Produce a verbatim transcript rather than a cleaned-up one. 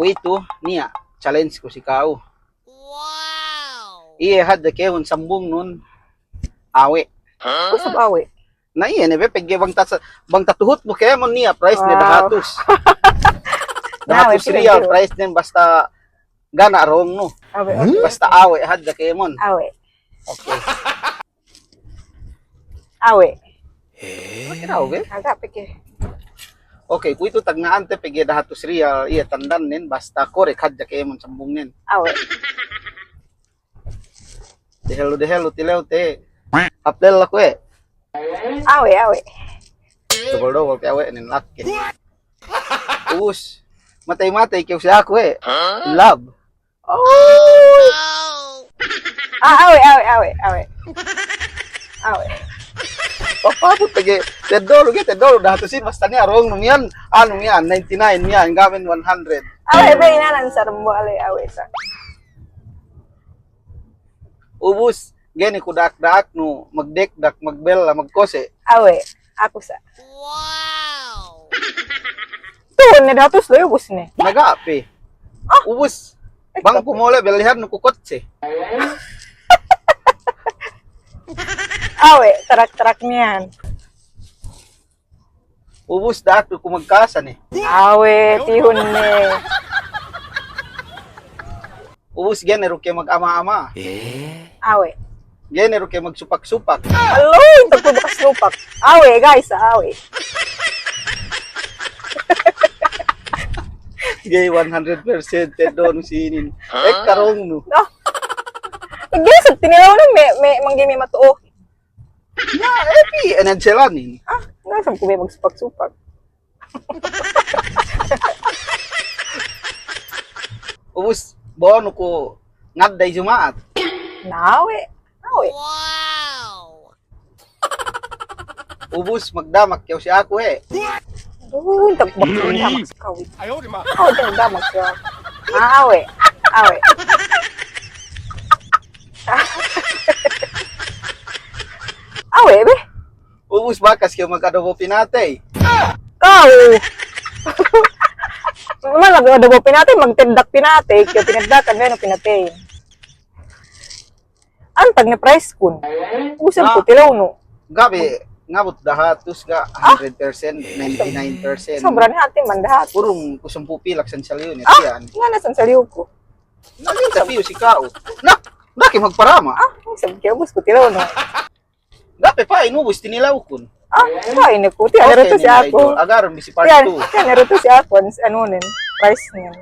Kuwe'itu, niya', challenge ku si ka'u. Iye hadja kēmon sambungnun, awe'. Usug awe'. Na iye ne be, pegge' bang ta-, bang tatuhutnu kēmon niya', price ne dahatus. Dahatus riyal price ne basta ga' ne rōngnu. Awe'. Basta awe' hadja kēmon. Awe'. Okay. Awe'. Pegge' awe'? Aga' pegge'. Okay, kuwe'itu tagna'ante pegge' dahatus riyal, iye tandanen, basta korek hadja kēmon sambungnen. Awe'. Dehelu, dehelu, tilewte. Hāp lella kuwe'. Awe', awe'. Dobol-dobol ke awe'nen lakke. Ubus. Matey-matey kew si aku, eh. Lab. Oh. Ah, awe', awe', awe', awe'. Awe'. Papabut lagi'. Teddolu, ge, teddolu. Dahatusin, basta niya' rōngnu miya'an, anu miya'an, ninety-nine miya'an, ga' men one hundred. Awe', be, inanan sa' dambuwa' le, awe' sa'. Ubus, ga'i ne ku da'ak-da'aknu, magdekdak, magbella, magkose'. Awe', aku sa'. Wow! Tuhun ne dahatus lu, ubus ne. Na ga' pe. Ah. Ubus. Bang ku mole' bellihannu ku kotse. Awe', tarak-tarak miya'an. Ubus da'ak du ku magkasa ne. Awe', tihun ne. Ubus ga'i ne du ke mag-ama-ama. Eh? Awe'. Ga'i ne du ke magsupak-supak. Aloy, tagku bakas supak. Awe', guys, awe'. Ga'i one hundred percent teddonu sinin. Ekka rōngnu. Ah. Ga'i sa' tinilewnu me', me', mangga'i me' matu'uhin. Ya, eh, pī, enen selanin. Ah, na, sab ku be magsupak-supak. Ubus, bo'onu ku ngadday Juma'at. Na, awe', awe'. Wow. Ubus, magdamak kew si aku, he. Aduh, inta' ku magdamak si ka'u. Awe', inta' magdamak si ka'u. Ah, awe', awe'. Awe', be. Ubus bakas kew mag-adobo pinatey. Ka'u. Mala adobo pinatey, magteddak pinatey, kew tineddakan, ga'i ne pinateyin. Antag ne price kun. Ubus ku tilewnu. Ga' be, ngabut dahatus ga', hundred percent, ninety-nine percent. Sobra ne hāti man dahatus. Kurung ku sampū' pilak sansaliyu ne, tiyan. Ngana sansaliyu ku. Na, minta piyu si ka'u. Na, da'a ke magparama. Ah, sab ke ubus ku tilewnu. Ga' pe pa'in ubus tinilewkun. Ah, pa'in ku. Tiyan ne du tu'u si aku. Agarun bi si part two. Tiyan ne du tu'u si aku, an-, anunen, price nen.